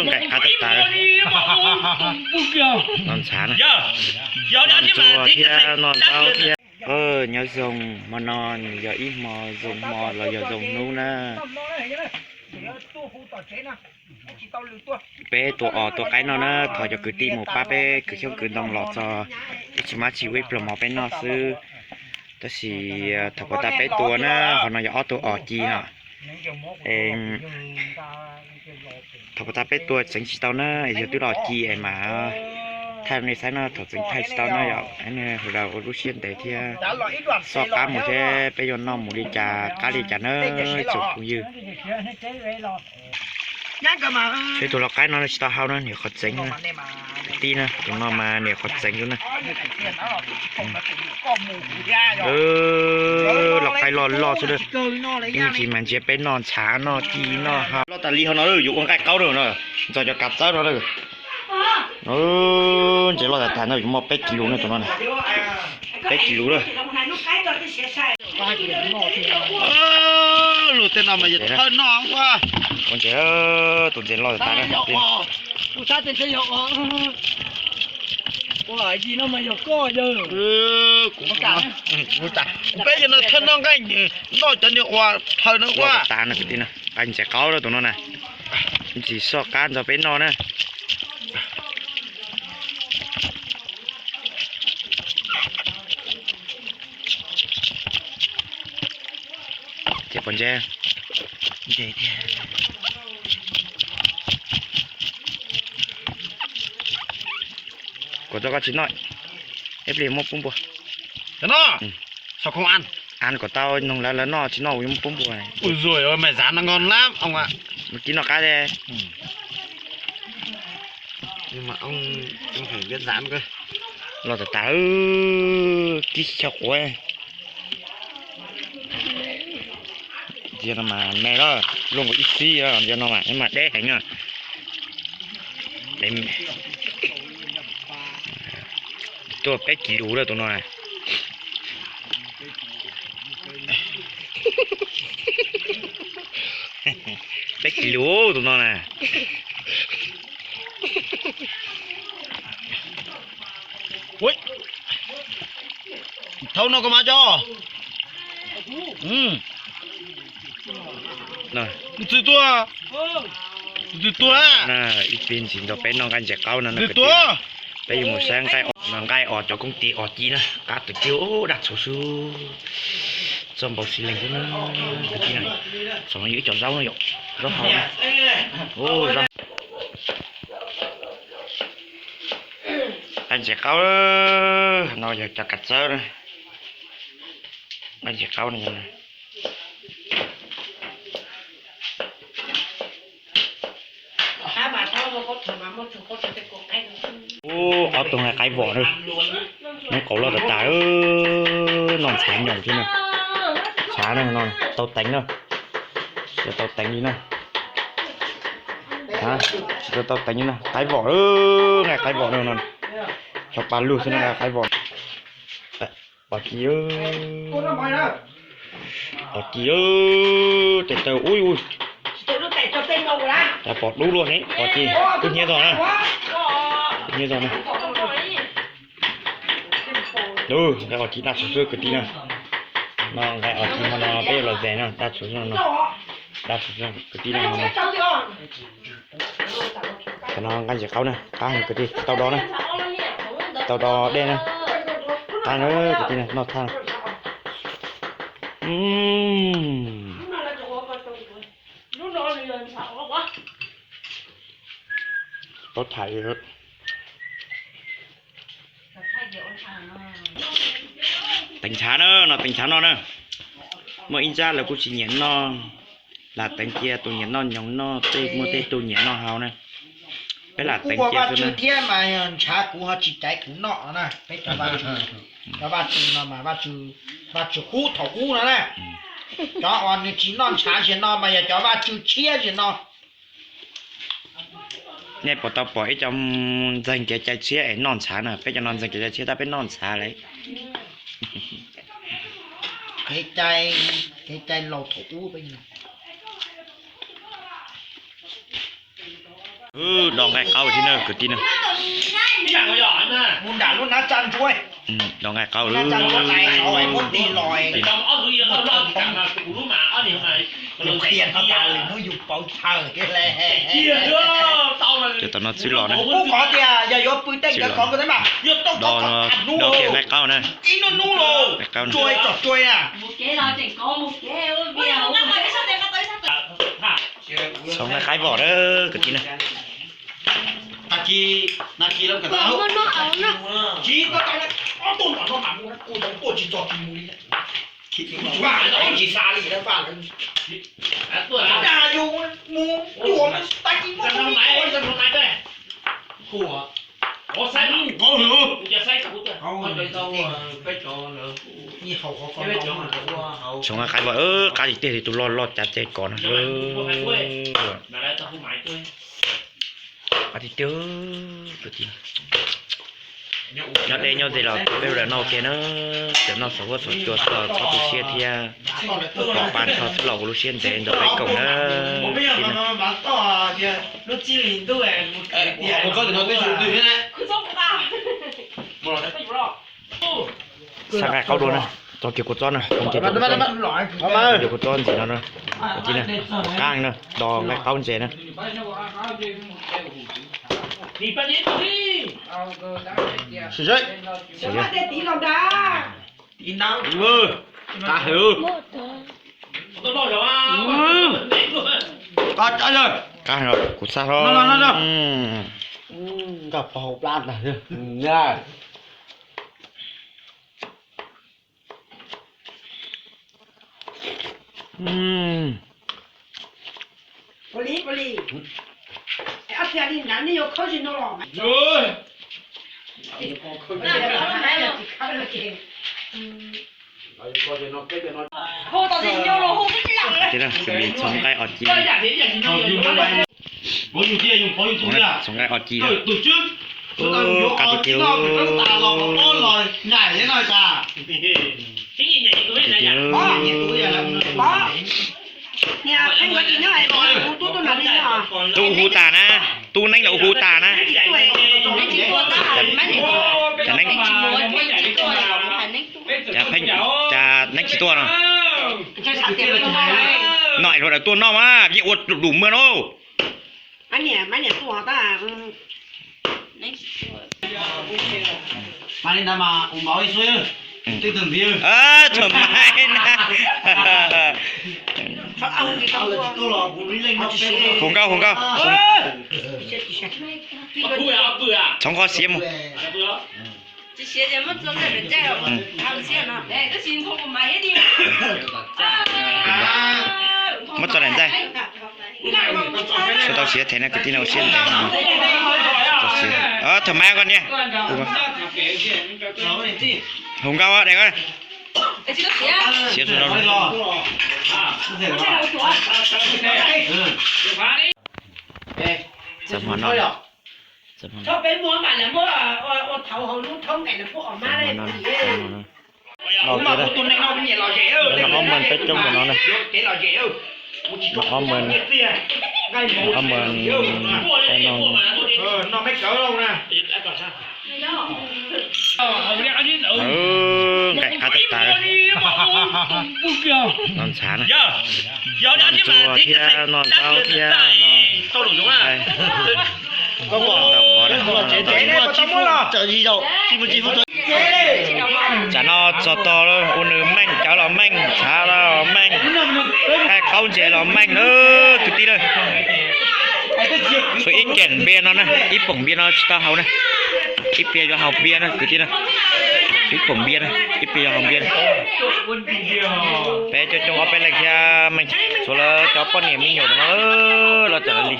Nqaij qab tas tas. Noj ntshav na. Noj ntxuag thiab noj zaub thiab. Nyob zoo, hmo no nws yog ib hmo zoo hmo los yog zoo hnub na. Peb tua os tua qaib noj na, thov cov kwv tij mus pab peb kwv xyoob kwv ntoo los txog ib tsis mab tsis ua ib pluag mov peb noj xwb. Tab sis thaum puag ta peb tua na, qhov no yog ob tug os ci no. Thaum puag ta peb tua txeev tsis tau na, es yog twb los ci es mas thaij nej saib no, thaum txeev thaij tsis tau na yom, hais rau ua lub siab ntev thiab. Soj qab mus seb peb yuav noj mus li cas qab li cas na tsoom phooj ywg. Seb tus lau qaib no tsis tau hau na, niam qhov txeev na. Kwv tij na, tus no mas niam qhov txeev xwb na. Lau qaib loj loj xwb na. Ib ntsis mas ntsia peb noj ntshav noj ci noj hau. Loj tas li ho no yuav ua nqaij qaub na, ntxog cov kav txawb no na. Ntses loj tas tas no yuav muaj peb kis lus na tus no na. Peb kis lus na. Lus tej no mas yog thawj noj ua. Ua ntses, tus ntses loj tas tas na. Peb yog no thawj noj nqaij, noj cov niag ua thawj no ua. Loj tas tas na kwv tij na, nqaij ntses qaub na tus no na. Ntsis soj qab ntxog peb noj na. Ces pom ntses. Kuv tau koj tsis noj, ib pliag muab pub npua. An kom tau noog lawv, lawv noj tsis noj kuv yuav muab pub npua. Mus kib noj qab thiab. Loj tas tas, kib xyaw quav. Ntsia no mas me lawm, luaj nkaus ib xib, ntsia no mas mas deb heev na. Tuaj peb kis lus lawm tus no. Peb kis lus tus no na. Thaum no koj mas cov ntxwg tuaj, ntxwg tuaj. Ib pliag ntsis nrog peb noj nqaij ntses qaub no, peb yuav mus saib nqaij os cov kooj tis os ci na, qab tus twg daj txhuv xwb. Txog npau xis leeg xwb na, kwv tij na. Saum no yog ib co zaub na yom, zaub hau na. Nqaij ntses qaub no yog cov kav txawb na. Nqaij ntses qaub no. Ub, ob tug nqaij qaib vom na, nqaij qaub loj tas tas, noj ntshav nyoos xwb na. Ntshav no tau teev na, tsis tau teev li na. Tsis tau teev li na, qaib vom, nqaij qaib vom no, xyov pa lug xwb na, nqaij qaib vom. Os ci, os ci, tes taw ub, cas pom dub luaj ne, os ci, kub hnyiab txog na, kub hnyiab txog na. Nqaij os ci daj txhuv xwb kwv tij na. No nqaij os ci hmo no peb yuav los zes na, daj txhuv xwb no, daj txhuv xwb kwv tij na hmo no. Cov no nqaij ntses qaub na, qab heev kwv tij, tau do na, tau do dej na, qab na kwv tij na, noj thaj. Paub tham teev ntshav na, no teev ntshav no na. Muaj ib ntsab lawv kuj tsis nyiam noj, lam teev cia tus nyiam noj nyoos noj, tej muaj tej tug nyiam noj hau na. Peb lam teev cia xwb na. Thiab mas ntshav kuv ho tsis caiv kuv noj na, peb cov Vaj Tswv, cov Vaj Tswv no mas Vaj Tswv qub thaum ub no na. Cov uas nws tsis noj ntshav ziag no mas yog cov Vaj Tswv tshiab ziag no. Nej puas tau pom ib co ntxeeg kev cai tshiab es noj ntshav na? Peb cov no ntxeeg kev cai tshiab tab peb noj ntshav lawm. Kev cai, kev cai laus thaum ub peb. Dos nqaij qaub thiab na kwv tij na. Mus nram lub nab tsa ntsuab. Dos nqaij qaub. Yus qhia no tas lawm hnub yus pauv chaw thiab le. Cov tom no txwb los na. Kuv qhov tias yog yuav pw tej nkawd qhov nkawd mas yog tau tau tau kiag nqaij qaub na. Ib hnub hnub los tsuai tsom tsuai na. Txhoov nqaij qaib vom na kwv tij na. Txhoov nqaij qaib vom, qab tiag tiag li, tus loj loj cav ceg kos no. Qab tiag tiag. Nyob deb nyob ze los peb ua noj ua ke na, cov noj xov huab xov cua xwb los txhob tu siab thiab. Pom pa nrho xwb los ua lub siab ntev nrog peb koom na. Xa nqaij qaub dua na, tso kiag kua txob na, kiag kua txob ntxiv no na, qab na, dos nqaij qaub ntses na. Qab, kuv xa hlo. Nkauj pog hauv plab ntag. Txhoov nqaij os ci, txhoov nqaij os ci. Qab tiag tiag. Tub hu tas na, tub neeb los hu tas na. Cas neeb tsis tuaj no. No es luag daws tuaj noj mas yeej ua dum muag no. Hu nkauj, hu nkauj. Txhoov qhov siav mus. Muab tso daim ntxaij. Tsis tau siav them na kwv tij na, ua siab ntev. Thaum mas koj niam. Hu nkauj daim. Siav tso rau. Txawm hmo no. Txawm hmo no. Txawm hmo no. Ob mees peb coob ntawm no na. Ob mees, ob mees no. Nqaij qab tas tas. Noj ntshav na. Noj ntsuag thiab noj zaub thiab no. Tsam no txog tog ua nws meej, cawv los meej, ntshav los meej, nqaij qaub ntses los meej na kwv tij na. Tshuav ib ceem npias no na, ib poom npias no tsis tau haus na. Ib pliag yuav haus npias na kwv tij na. Ib poom npias na, ib pliag yuav haus npias na. Peb coob coob ob peb leeg thiab meej, tshuav lawv cov poj niam me nyuam no los txawm li.